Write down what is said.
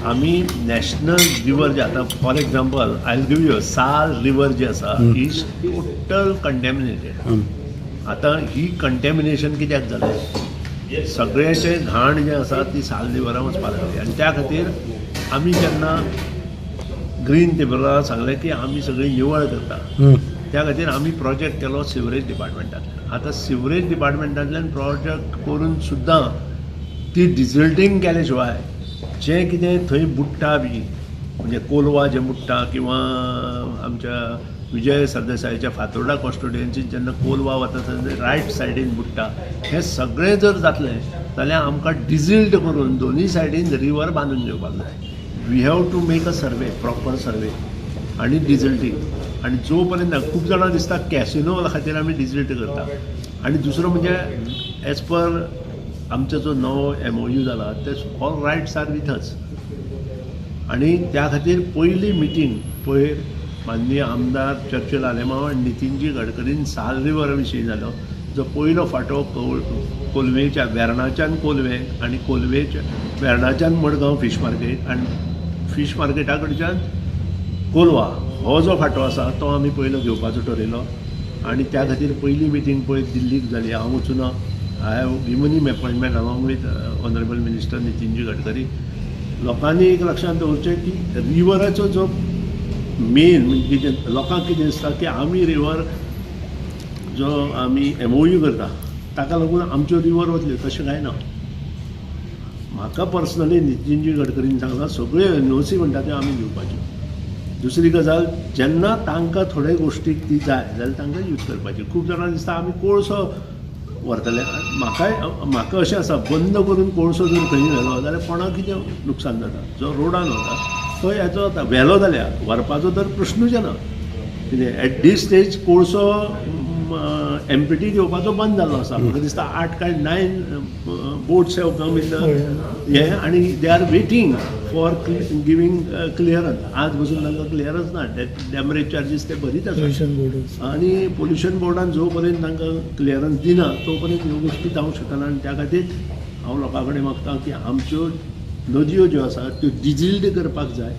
आमी national river जे आतां, for example, I give you, Sal river जी आसा, is total कंटॅमिनेटेड. आतां ही कंटॅमिनेशन कित्याक जालें? सगळ्याचे घाण जे आसा ती साल रिवरान वचपाक लागली आनी त्या खातीर आमी जेन्ना ग्रीन त्रिपुरा सांगलें की आमी सगळी निवळ करता, त्या खातीर आमी प्रोजेक्ट केलो सिवरेज डिपार्टमेंटांतल्यान. आतां सिवरेज डिपार्टमेंटांतल्यान प्रोजेक्ट करून सुद्दां ती डिजल्टींग केल्या शिवाय जें कितें थंय बुडटा बी, म्हणजे कोलवा जें बुडटा किंवा आमच्या विजय सरदेसायाच्या फातोर्डा कॉन्स्टिट्युएन्सीन जेन्ना कोलवा वता तेन्ना रायट सायडीन बुडटा, हें सगळें जर जातलें जाल्यार आमकां डिजिल्ड करून दोनूय सायडीन रिवर बांदून घेवपाक जाय. We have to make a survey, proper survey आनी डिजल्टींग. आनी जो पर्यंत खूब जाणां दिसता कॅसिनो खातीर आमी डिजल्ट करता. आनी दुसरो म्हणजे एज पर आमचो जो नवो एमओयू जाला ते all rights are with us. आनी त्या खातीर पयली मिटींग पयर माननीय आमदार चर्चिल आलेमांव आनी नितीनजी गडकरीन साल रिवर विशीं जालो, जो पयलो फांटो कोलवेच्या वेर्णाच्यान कोलवे आनी कोलवेच्या वेर्णाच्यान मडगांव फीश मार्केट आनी फीश मार्केटा कडच्यान कोलवा, हो जो फांटो आसा तो आमी पयलो घेवपाचो ठरयलो. आनी त्या खातीर पयली मिटींग पयर दिल्लीक जाली. हांव वचूना, I have given him appointment along with honourable minister Nitinji Gadkari. लोकांनी एक लक्षांत दवरचें की रिवराचो जो मेन म्हणजे कितें, लोकांक कितें दिसता की आमी रिवर जो आमी एमओयू करता ताका लागून आमच्यो रिवर वतल्यो, तशें कांय ना. म्हाका पर्सनली नितीनजी गडकरीन सांगलां, सगळ्यो एनओसी म्हणटा त्यो आमी दिवपाच्यो. दुसरी गजाल, जेन्ना तांकां थोडे गोश्टीक ती जाय जाल्यार तांकां यूज करपाची. खूब जाणां दिसता आमी कोळसो व्हरतले. म्हाकाय म्हाका अशें आसा, बंद करून कोळसो जर खंय व्हेलो जाल्यार कोणाक कितें नुकसान जाता? जो रोडान वता तो हेचो जाता, व्हेलो जाल्यार व्हरपाचो तर प्रश्नूच येना. कितें एट these stage कोळसो एमपीटी घेवपाचो बंद जाल्लो आसा. म्हाका दिसता 8 काय 9 boats have come in the हें आनी they are waiting for giving clearance. आज पसून तांकां क्लियरन्स ना, डॅमरेज चार्जीस ते भरीत आसा. Pollution board. आनी पोल्युशन बोर्डान जो पर्यंत तांकां क्लियरन्स दिना तो पर्यंत ह्यो गोश्टी जावंक शकना. आनी त्या खातीर हांव लोकां कडेन मागता की आमच्यो नदयो ज्यो आसा त्यो डिजिल्ड करपाक जाय.